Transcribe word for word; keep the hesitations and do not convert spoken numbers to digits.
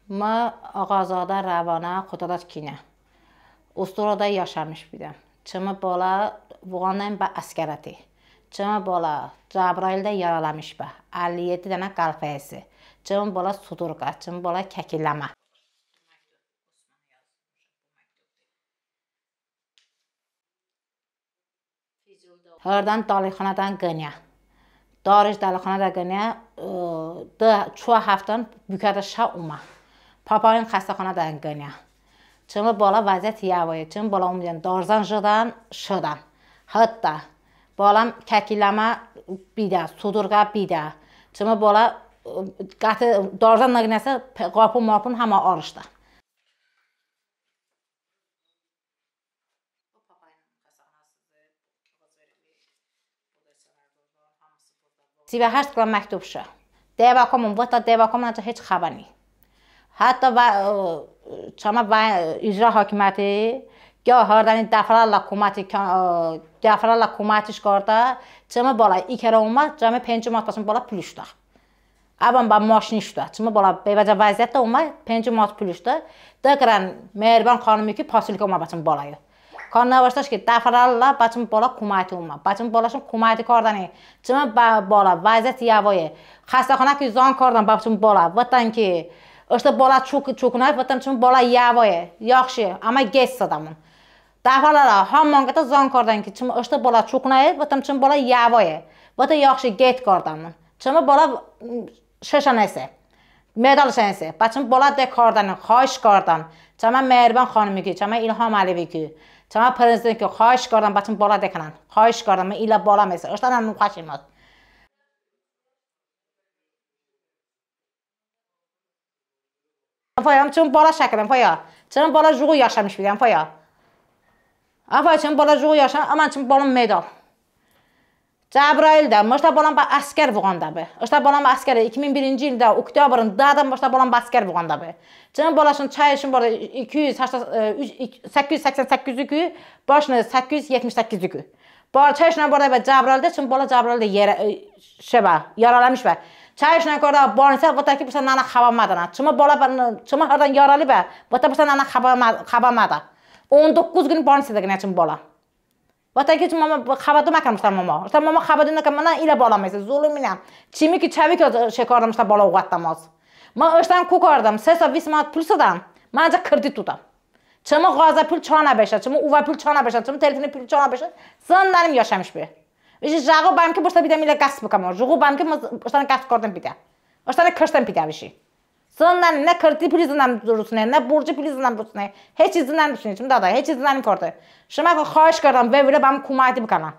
Mı Ağazadə Rəvanə Xodadaç kinə. Ustoroədə yaşamış bidəm. Çımı bolə vığandənim bə əskərəti. Çımı bolə Cəbraildə yaralamış bə. Əlli yeddi dənə qəlfəsi. Çımı bolə sudurka, çımı bolə kəkilləmə. Hırdən dəlixanədən qıniyə. Darış dəlixanədə qıniyə, dı ço həftən bıkədə şə omə. Papayın xəstəxanədən qıniyə. Çımı bolə vəziyyət yəvoye. Çımı bolə omdən darzən jıqoydən, şıqoydən. Hıtdə boləm kəkilləmə bidə, sudurka bidə. Çımı bolə qəti darzən nıqıniyəsə, ğapon-mapon həmə arıştə. Si və həşt qılə məktub şə. Dəvəkomon, votə dəvəkomon, ancəx heç xəbə ni. Hətta və çəmə və icra hakimiyyəti, ya hardəni dəfələrlə koməti, dəfələrlə komətiş kardə, çımı bolə i kərə omə, cəmi penc manat bəçımı bolə pul ıştə. Əvən bə maşin ıştə. Çımı bolə bevəcə vəziyyətdə omə, penc manat pul ıştə. Dı kərən Mehriban xanımi ki, posilka omə bəçımı boləyo. Kanun nıvıştəş ki, dəfələrlə bəçımı bolə koməti omə. Bəçımı boləşon koməti kardəni. Çımı bolə vəziyyət yəvoye. Xəstəxanə ki zəng kardən bəçımı bolə. Votdən ki, ıştı bolə çok, çoknəy, votdəm çımı bolə yəvoye. Yaxşı, əmə gec sədəmon. Dəfələrlə həmon qətə zəng kardən ki, çımı ıştı bolə çoknəy, votdəm çımı bolə yəvoye. Votdə yaxşı, gec kardəmon. Çımı bolə şeşə nese. Medalış nese. Bəçımı bolə de kardəni, xahiş kardəm. Çəmə Mehriban xanımi ki, çəmə İlham Əliyevi ki, çəmə prezident ki, xahiş kardəm, bəçımı bolə de kənən. Xahiş kardəm, mı ilə bolə mese. Iştən noxəşim hıst. Faya, çımı bolə şəkilən, faya. Çımı bolə jıqo yaşamış bidəm, faya. Əfə çımı bolə jıqo yaşam, əmən çımı bolə medal. Cəbraildə, ıştə boləm bə əskər vığandəbe. Iştə boləm bə əskər, iki min birinci ildə, oktyabrın dədə ıştə boləm bə əskər vığandəbe. Çımı boləşon çayışon bardə iki yüz səksən, səkkiz yüz səksən səkkiz iku, başını səkkiz yüz yetmiş səkkiz iku. Çayışon bardə bə Cəbraildə, çımı bolə Cəbraildə yerə, şe bə, yaralamış bə. Çayışon kardə bonisə, votə ki, bısə nənə xəbə mədənən. Çımı bolə, çımı hırdən yarali bə, votə bısə nənə xəbə mədə. On doqquz qın bonisə dəqinə çımı bolə. Votə ki, mama, xəbə doməkən, ıştə mama. Iştə mama xəbə doməkən, mınən ilə bolə mese, zuluminə. Çımi ki çəvi ki şe kardəm, ıştə bolə oqətdəm az. Mı ıştən ko kardəm, se sa vist manat pul sədəm, mı əncəx kredit dodəm. Çımı ğazə pul çanə beşə, çımı ovə pul çanə beşə, çımı telefoni pul çanə beşə, zındənim yaşamış be. Işi jıqo bəm ki, bıştə bidəm ilə qəsd bıkəm, jıqo bəm ki, ıştən qəsd kardəm bidə. Iştən kıştəm bidə bışi. Zındənim, nə krediti puli zındənim rusne, nə borci puli zındənim rusne. Heç çiz zındənim rusne, çımı dədə, heç çiz zındənim karde. Şımə xahiş kardəm, vevre bəm koməti bıkənən.